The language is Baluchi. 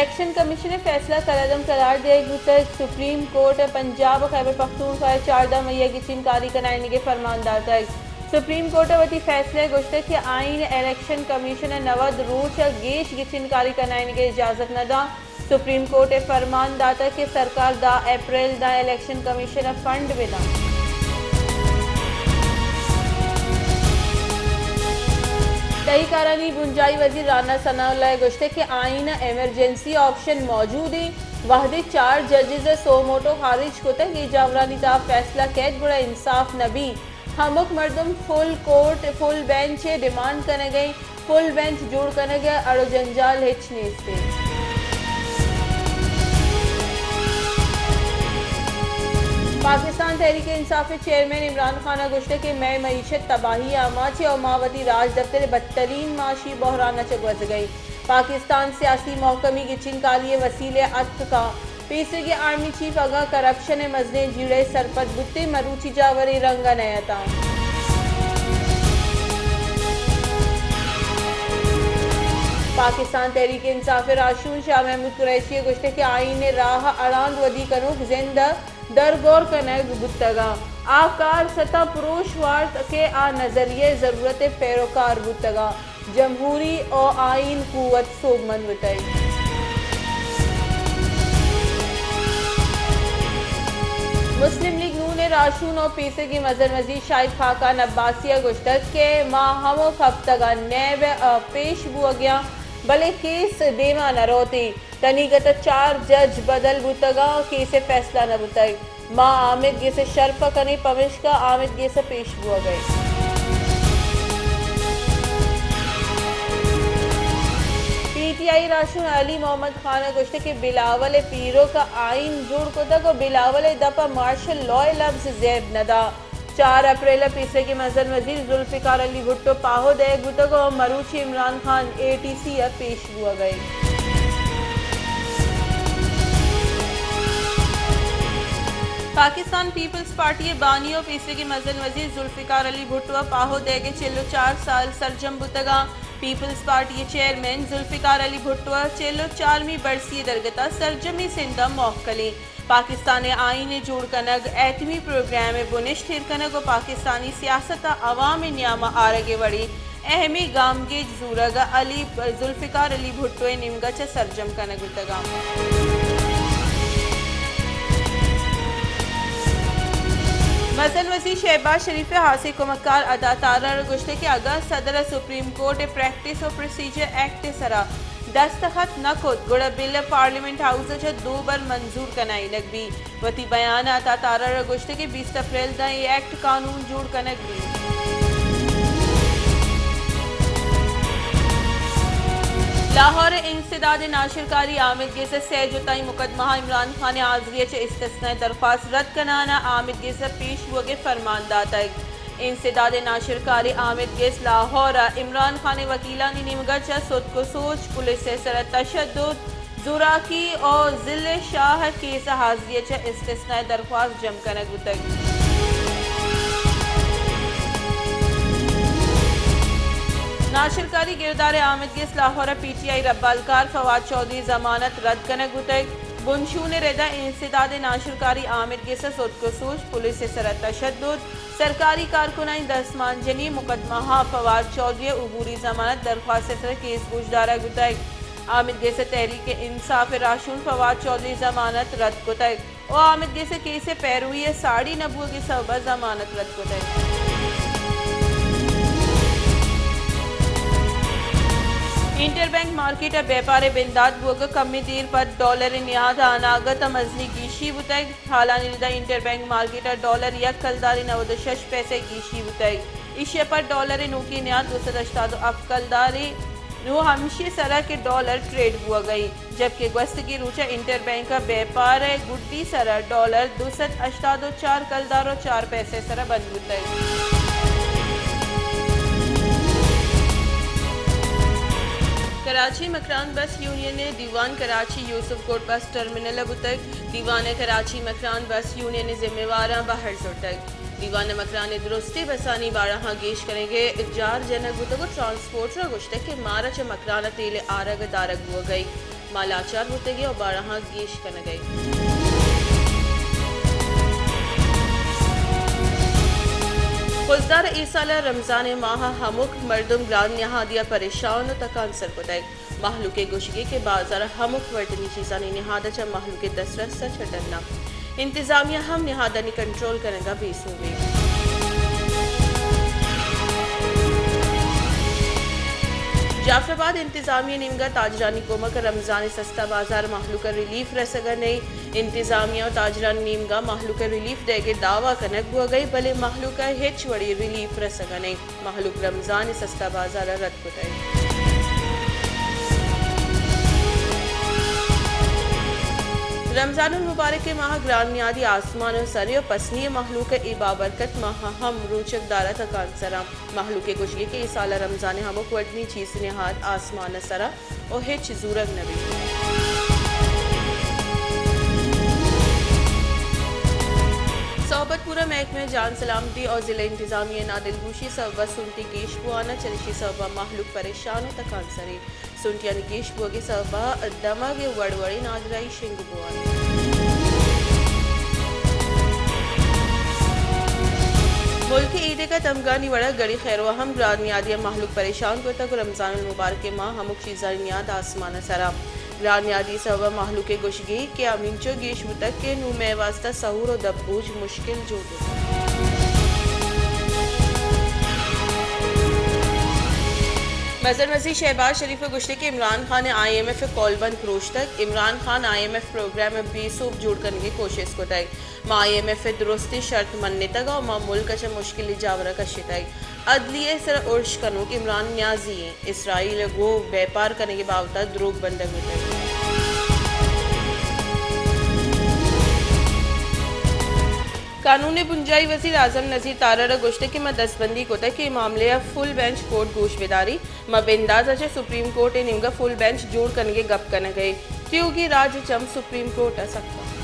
الیکشن کمیشن ءِ فیصلہ کلعدم قرار دیگ بوتگ۔ سپریم کورٹ ءَ پنجاب ءُ خیبر پختونخوا ءَ چاردہ مئی ءَ گچین کاری کنائینگ ءِ فرمان داتگ۔ سپریم کورٹ ءَ وتی فیصلہ ءَ گوشتگ کہ آئین ءَ الیکشن کمیشن ءَ نود روچ ءَ گیش گچین کاری کنائینگ ءِ اجازت نہ داں۔ سپریم کورٹ ءَ فرمان داتگ کہ سرکار دہ اپریل ءَ داں الیکشن کمیشن ءَ فنڈ بداں۔ تہی کارانی بنجاہی وزیر رانا ثناء اللہ ءَ گوشتگ کہ آئین ءَ ایمرجنسی آپشن موجود انت، وہدے چار ججز ءَ سو موٹو خارج کتگ، اے جاورانی تہا فیصلہ کیت گڑا انصاف نہ بیت۔ ہمک مردم فل کورٹ، فل بینچ ءِ ڈیمانڈ کنگ ءَ انت، فل بینچ جوڑ کنگ ءِ اڑ ءُ جنجال ہچ نیست انت۔ پاکستان تحریک انصاف ءِ چیئرمین عمران خان ءَ گوشتگ کہ مئے معیشت تباہی ءِ آماچ ءَ ءُ ما وتی راجدپتر ءِ بدترین معاشی بحران ءَ چہ گوزگ ءَ ایں۔ پاکستان سیاسی محکمی گچین کاری ءِ وسیلہ ءَ اتک کنت۔ پیسریگیں آرمی چیف اگاں کرپشن ءِ مزنیں جیڑہ ءَ سرپد بوتیں، مروچی جاور اے رنگ ءَ نہ اتاں۔ پاکستان تحریک انصاف ءِ راہشون شاہ محمود قریشی ءَ گوشتگ کہ آئین ءِ راہ ءَ اڑاند ودی کنوک زند ءَ درگور کنگ بوتگ انت۔ آ کار ستاں پروش وارت کہ آ نظریہ ءِ ضرورت ءِ پیروکار بوتگ انت۔ جمہوری ءُ آئین قوت سوبمند بوتگ۔ مسلم لیگ نون ءِ راہشون ءُ پیسریگیں مزن وزیر شاہد خاقان عباسی ءَ گوشتگ کہ ما ہمک ہپتگ ءَ نیب ءِ پیش بوگ ءَ ایں، بلے کیس دیما نہ روت انت۔ تنیگت ءَ چار جج بدل بوتگ ءُ کیس ءِ فیصلہ نہ بوتگ۔ ما آمید گیس ءِ شرپ ءَ کنیں، پمیشکا آمید گیس ءَ پیش بوگ ءَ ایں۔ پی ٹی آئی راہشون علی محمد خان ءَ گوشتگ کہ بلاول ءِ پیرک ءَ آئین جوڑ کتگ ءُ بلاول ءِ دپ ءَ مارشل لا ءِ لبز زیب نہ داں۔ چار اپریل ءَ پیسریگیں مزن وزیر ذوالفقار علی بھٹو پاہو دئیگ بوتگ ءُ مروچی عمران خان اے ٹی سی ءَ پیش بوگ ءَ انت۔ پاکستان پیپلز پارٹی ءِ بانی ءُ پیسریگیں مزن وزیر ذوالفقار علی بھٹو ءَ پاہو دئیگ ءِ چل ءُ چار سال سرجم بوتگ انت۔ پیپلز پارٹی ءِ چیئرمین ذوالفقار علی بھٹو ءَ چل ءُ چارمی برسی ءِ درگت ءَ سرجمیں سندھ ءَ موکلیں۔ پاکستان ءِ آئین ءِ جوڑ کنگ، ایٹمی پروگرام ءِ بنشت ایر کنگ ءُ پاکستانی سیاست ءَ عوام ءِ نیام ءَ آرگ ءِ وڑیں اہمیں گامگیج زورگ ءَ علی، ذوالفقار علی بھٹو ءِ نیمگ ءَ چہ سرجم کنگ بوتگ انت۔ مزن وزیر شہباز شریف ءِ ہاسیں کمکار عطا تارڑ ءَ گوشتگ کہ اگاں صدر ءَ سپریم کورٹ ءِ پریکٹس ءُ پروسیجر ایکٹ ءِ سرا دستخط نہ کت، گڑا بل پارلیمنٹ ہاؤس ءَ چہ دو بر منظور کنائینگ بیت۔ وتی بیان ءَ عطا تارڑ ءَ گوشتگ کہ بیست اپریل داں اے ایکٹ قانون جوڑ کنگ بیت۔ لاہور ءَ انسداد ناشرکاری آمید گیس ءِ سئے جتائیں مقدمہ ءَ عمران خان ءِ حاضری ءَ چہ استثنائی درخواست رد کنان ءَ آمید گیس ءَ پیش بوگ ءِ فرمان داتگ۔ انسداد ناشرکاری آمید گیس لاہور ءَ عمران خان ءِ وکیلانی نیمگ ءَ چہ ستک ءُ سوج، پولیس ءِ سر ءَ تشدد، زوراکی ءُ ذل شاہ ءِ کیس ءَ حاضری ءَ چہ استثنائی درخواست جم کنگ بوتگ۔ ناشرکاری گردار ءِ آمید گیس لاہور ءَ پی ٹی آئی ربالکار فواد چوہدری ءِ ضمانت رد کنگ بوتگ۔ بنشون ءِ رد ءَ انسداد ناشرکاری آمید گیس ءَ ستک ءُ سوج، پولیس ءِ سر ءَ تشدد، سرکاری کارکنانی دستمانجنی مقدمہ ءَ فواد چوہدری ءِ عبوری ضمانت درخواست ءِ سر ءَ کیس گوشدارگ بوتگ۔ آمید گیس ءَ تحریک انصاف ءِ راہشون فواد چوہدری ءِ ضمانت رد کتگ ءُ آمید گیس ءِ کیس ءِ پیروی ءِ ساڑی نہ بوگ ءِ سبب ءَ ضمانت رد کتگ۔ انٹر بینک مارکیٹ ءَ بیپار ءِ بندات بوگ ءَ کمیں دیر پد ڈالر ءِ نیاد ءَ اناگت ءَ مزنیں گیشی بوتگ۔ ہالانی رد ءَ انٹر بینک مارکیٹ ءَ ڈالر یک کلدارے نود ءُ شش پیسہ گیشی بوتگ۔ ایشی ءَ پد ڈالر ءِ نوکیں نیاد دو سد ہشتاد ءُ ہپت کلدارے نوں ہمشی سر ءَ کہ ڈالر ٹریڈ بوگ ءَ انت، جبکہ گوستگیں روچ ءَ انٹر بینک ءَ بیپار ءِ گڈی سر ءَ ڈالر دو سد ہشتاد ءُ چار کلدار ءُ چار پیسہ ءِ سر ءَ بند بوتگ۔ کراچی مکران بس یونین ءِ دیوان کراچی یوسف کوٹ بس ٹرمینل ءَ بوتگ۔ دیوان ءَ کراچی مکران بس یونین ءِ ذمہ واراں بہر زرتگ۔ دیوان ءَ مکران ءِ درستیں بسانی بارہاں گیش کنگ ءِ جار جنگ بوتگ ءُ ٹرانسپورٹر ءَ گوشتگ کہ مارا چہ مکران ءَ تیل ءِ آرگ ءُ دارگ بوگ ءَ انت۔ ما لاچار بوتگیں ءُ بارہاں گیش کنگ ءَ ایں۔ خضدار، اے سال ءَ رمضان ءِ ماہ ءَ ہمک مردم گران نہادی ءَ پریشان ءُ تکانسر کتگ۔ مہلوک ءِ گوشگی کہ بازار ءَ ہمک وڑدنی چیزانی نہاد ءَ چہ مہلوک ءِ دسترس ءَ چہ ڈن اَنت۔ انتظامیہ ہم نہادانی کنٹرول کنگ ءَ بے سوب اِنت۔ جعفر آباد، انتظامیہ ءِ نیمگ ءَ تاجرانی کمک ءَ رمضان ءِ سستا بازار ءَ مہلوک ءَ ریلیف رسگ ءَ نہ اِنت۔ انتظامیہ ءُ تاجرانی نیمگ ءَ مہلوک ءَ ریلیف دئیگ ءِ دعوی کنگ بوگ ءَ اِنت، بلے مہلوک ءَ ہچ وڑیں ریلیف رسگ ءَ نہ اِنت۔ مہلوک رمضان ءِ سستا بازار ءَ رد کتگ۔ رمضان المبارک ءِ ماہ ءَ گران نیادی آسمان ءِ سر ءَ اِنت ءُ پسنی ءِ مہلوک ءِ اے بابرکت ماہ ءَ ہم روچگ دار ءَ تکانسر اَنت۔ مہلوک ءِ گوشگی کہ اے سال ءَ رمضان ءِ ہمک وڑدنی چیز نہاد آسمان ءِ سر ءَ اِنت ءُ ہچ زورگ نہ بیت۔ صحبت پور ءَ محکمہ جان سلامتی ءُ ضلع انتظامیہ ءِ نادلگوشی ءِ سبب ءَ سنٹی گیش بوان اَنت، چریشی ءِ سبب ءَ مہلوک پریشان ءُ تکانسر اِنت۔ سنٹیانی گیش بوگ ءِ سبب ءَ دمگ ءِ وڑ وڑیں آجرائی شنگ بوان اَنت۔ ملک ءِ اے دگہ دمگانی وڑ ءَ گڑی خیرو ءَ ہم گران نیادی ءَ مہلوک پریشان کتگ ءُ رمضان المبارک ءِ ماہ ءَ ہمک چیزانی نیاد آسمان ءِ سر ءَ اِنت۔ گران نیادی ءِ سبب ءَ مہلوک ءِ گوشگی کہ ہمینچو گیش بوتگ کہ نوں مئے واستہ سہور ءُ دپ بوج مشکل جوڑ بوتگ۔ مظہر مزید شہباز شریف ءَ گوشتگ کہ عمران خان ءَ آئی ایم ایف ءِ کولبند پروشتگ، عمران خان ءَ آئی ایم ایف ءِ پروگرام ءَ بے سوب جوڑ کنگ ءِ کوشست کتگ۔ ما آئی ایم ایف ءِ درستیں شرط منتگ ءُ ما ملک ءَ چہ مشکلیں جاور ءَ کشتگ۔ عدلیہ ءِ سر ءَ ارش کنوک عمران نیازی اِنت۔ اسرائیل ءَ گوں بیپار کنگ ءِ بابت ءَ دروگ بندگ بوتگ۔ قانون ءِ بنجاہی وزیر اعظم نذیر تارڑ ءَ گوشتگ کہ ما دستبندی کتگ کہ اے معاملہ ءَ فل بینچ کورٹ گوش بداریت۔ ما بنداز ءَ چہ سپریم کورٹ ءِ نیمگ ءَ فل بینچ جوڑ کنگ ءِ گپ کنگ ءَ ایں۔ تیوگیں راج ءِ چم سپریم کورٹ ءَ سک اَنت۔